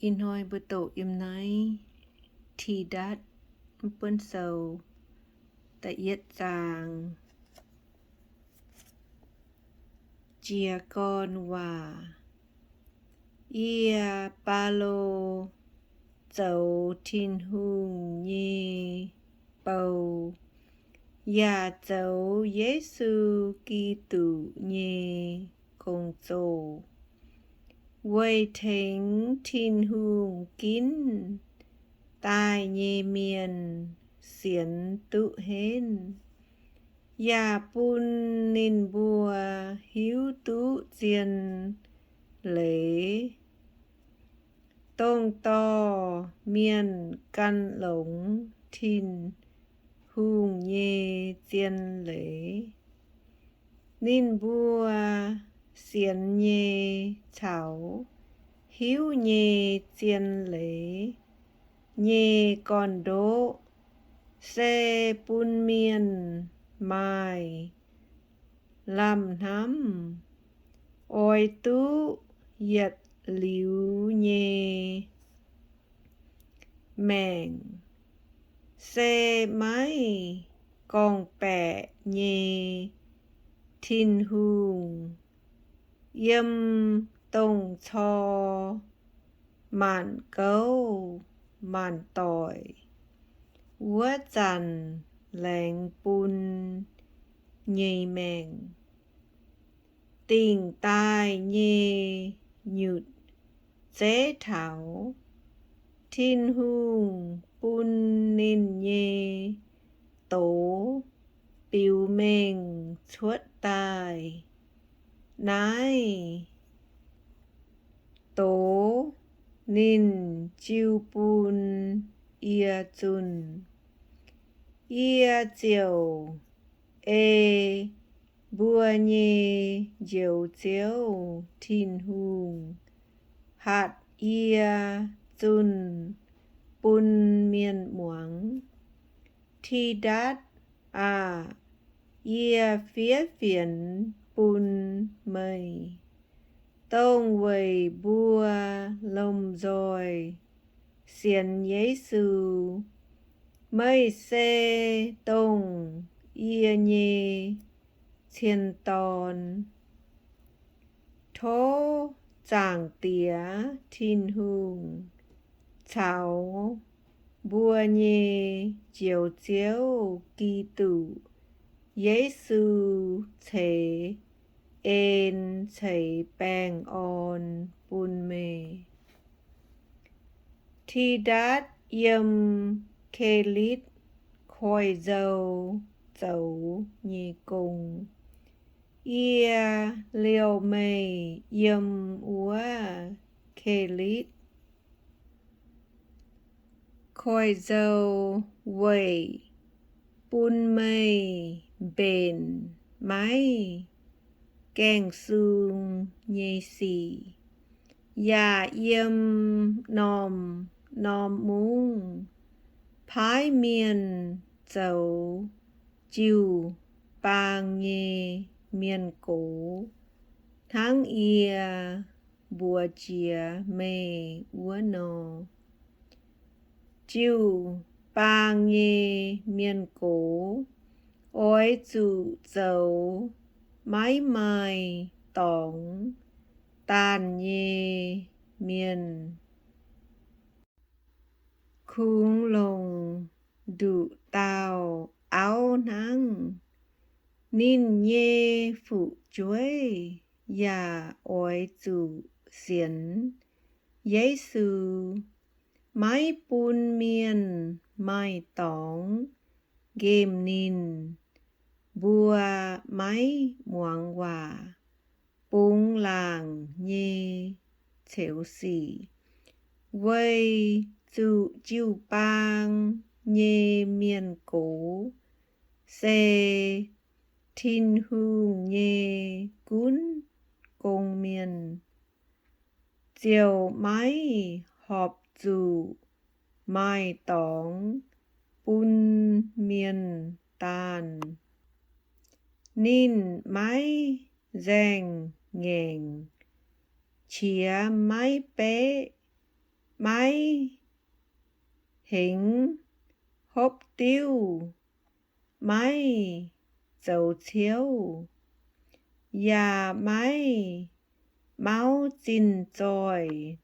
Ih hnoi mbuo doqc yiem naaiv Tidatv mv buonv sou da'yietv zaang. Jiez gorn waac. Yie, Baulo, zoux Tin-Hungh nyei bou, yaac zoux Yesu Giduc nyei gong-zoh weic tengx Tin-Hungh ginv daaih nyei mienh sienx duqv henv, yaac bun ninh mbuo hiuv duqv zien leiz, dongh dorh mienh gan longx Tin-Hungh nyei zien leiz. Ninh mbuo sienx nyei caux hiuv nyei zien leiz nyei gorn-ndoqv se bun mienh maaih lamh hnamv oix duqv yietc liuz nyei maengc, se maiv gorngv-baeqc nyei Tin-Hungh yiem dongh cor maanc gouv maanc doic wuov zanc laengz bun nyei maengc. Dingc daaih nyei nyutc zeiv taux Tin-Hungh bun ninh nyei doz biux mengh cuotv daaih. Naaiv doz ninh jiu bun yie zunh. Yie ziouc ei mbuo nyei Njoux Ziouv Tin-Hungh hatc yie zunh bun mienh muangx. Tidatv aah! Yie fiev fienx bun meih, dongh weic mbuo lomh nzoih sienx Yesu. Meih se dongh yie nyei cien dorn. Tov Zaangc Diex Tin-Hungh caux mbuo nyei Njoux Ziouv Giduc Yesu ceix en ceix baengh orn bun meih. Tidatv yiem Kelitv Koiv-Nzou zoux nyei gong. Yie liouh meih yiem wuov Kelitv Koiv-Nzou weic bun meih mbenc maiv gaengh sung nyei sic, yaac yiem norm-norm mungv paaiv mienh zoux jiu-baang nyei mienh gox hnangv yie mbuox jiex meih wuov nor. Jiu-baang nyei mienh gox oix zuqc zoux maiv maaih dorngx daanh nyei mienh, kungx longc nduqc dauh auv hnangv. Ninh nyei fu'jueiv yaac oix zuqc sienx Yesu, maiv bun mienh maaih dorngx nqemh ninh mbuo maiv muangx waac, bungx laangc nyei ceux sic, weic zuqc jiu-baang nyei mienh gox se Tin-Hungh nyei gunv gong mienh, ziouc maiv horpc zuqc maaih dorngx bun mienh daanh. Ninh maiv nzaeng ngaengc, qiex maiv beqv, maiv hengx hopv diuv, maiv zoux ciouv, yaac maiv mauv zinh zoih.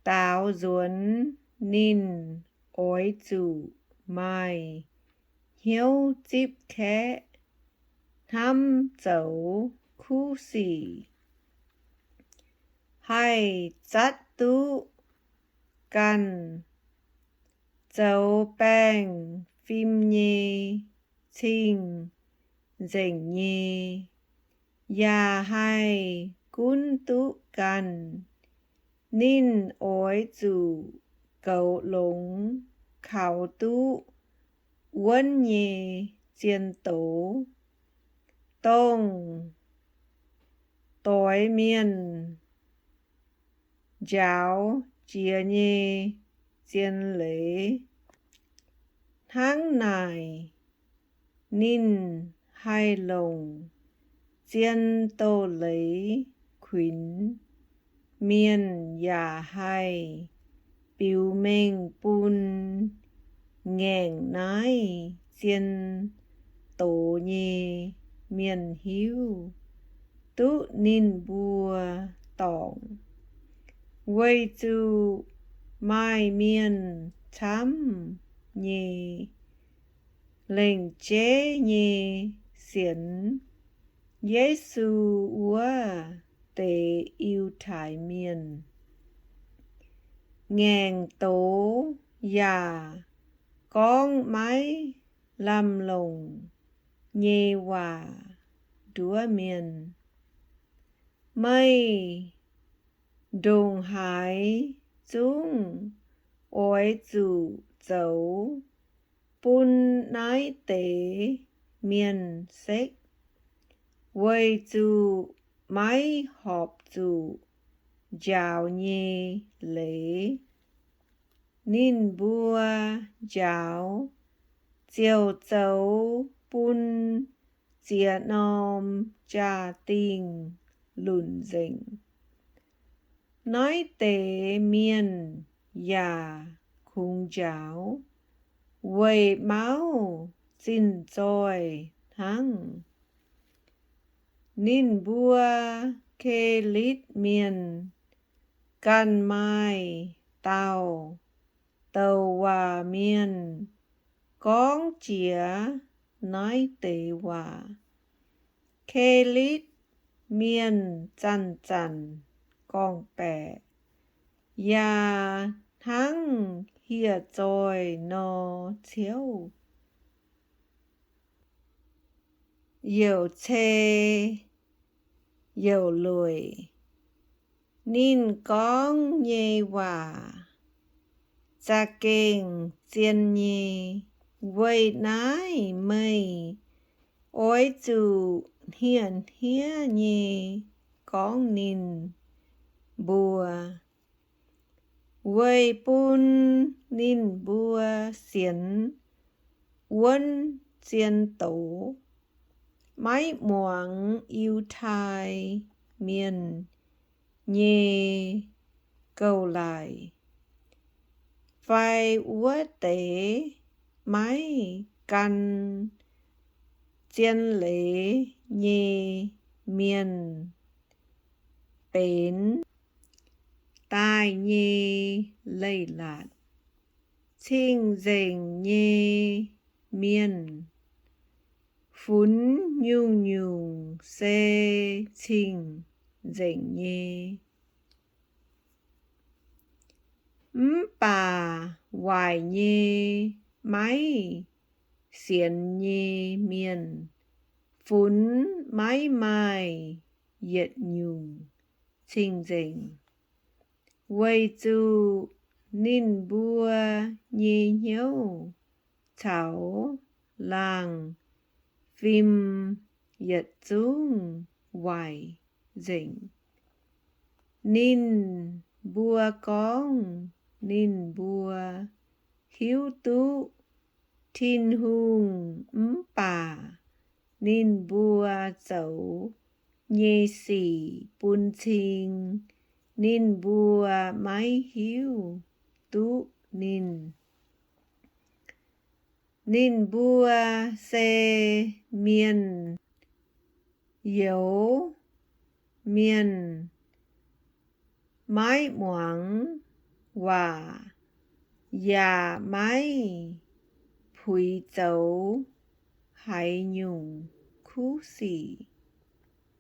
Daaux nzuonx ninh oix zuqc maaih hnyouv zipv kaeqv, hnamv zoux kuv sic, haih zatv duqv ganh zoux baengh fim nyei cing-nzengc nyei, yaac haih gunv duqv ganh. Ninh oix zuqc goux longx kaux duqv wuonv nyei zien doz, dongh doix mienh njaaux jiex nyei zien leiz. Hnangv naaic, ninh haih longc zien doz-leiz kuinx mienh yaac haih biux mengh bun ngaengc naaiv zien doz nyei mienh hiuv duqv ninh mbuo dorngc, weic zuqc maaih mienh camv nyei lengc jeiv nyei sienx Yesu wuov deix Yiutai Mienh ngaengc doz yaac gorngv maiv lamh longc nyei waac nduov mienh. Meih ndongc haaix zungv oix zuqc zoux bun naaiv deix mienh sekv, weic zuqc maiv horpc zuqc njaaux nyei leiz. Ninh mbuo njaaux ziouc zoux bun ziex norm jaa-dingh lunc nzengc. Naaiv deix mienh yaac kungx njaaux weic mauv zinh zoih hnangv. Ninh mbuo Kelitv Mienh ganh maaih dauh douc waac mienh gorngv jiex naaiv deix waac. Kelitv Mienh zanc-zanc gorngv-baeqc yaac hnangv hieh zoih nor ciouv, youc cei youc lueic. Ninh gorngv nyei waac za'gengh zien nyei. Weic naaiv meih oix zuqc hniev-hniev nyei gorngv ninh mbuo, weic bun ninh mbuo sienx wuonv zien doz, maiv muangx Yiutai Mienh nyei gouv-laaix fai wuov deix maiv gan zien leiz nyei mienh benx daaih nyei leiz-latc. Cing-nzengc nyei mienh, funx nyungc-nyungc se cing-nzengc nyei. Mv baac waaic nyei, maiv sienx nyei mienh funx maiv maaih yietc nyungc cing-nzengc, weic zuqc ninh mbuo nyei hnyouv caux laangh fim yietc zungv waaic nzengc. Ninh mbuo gorngv ninh mbuo hiuv duqv Tin-Hungh mv baac ninh mbuo zoux nyei sic bun cing Ninh mbuo maiv hiuv duqv ninh. Ninh mbuo se mienh youz, mienh maiv muangx waac, yaac maiv puix zoux haaix nyungc kuv sic.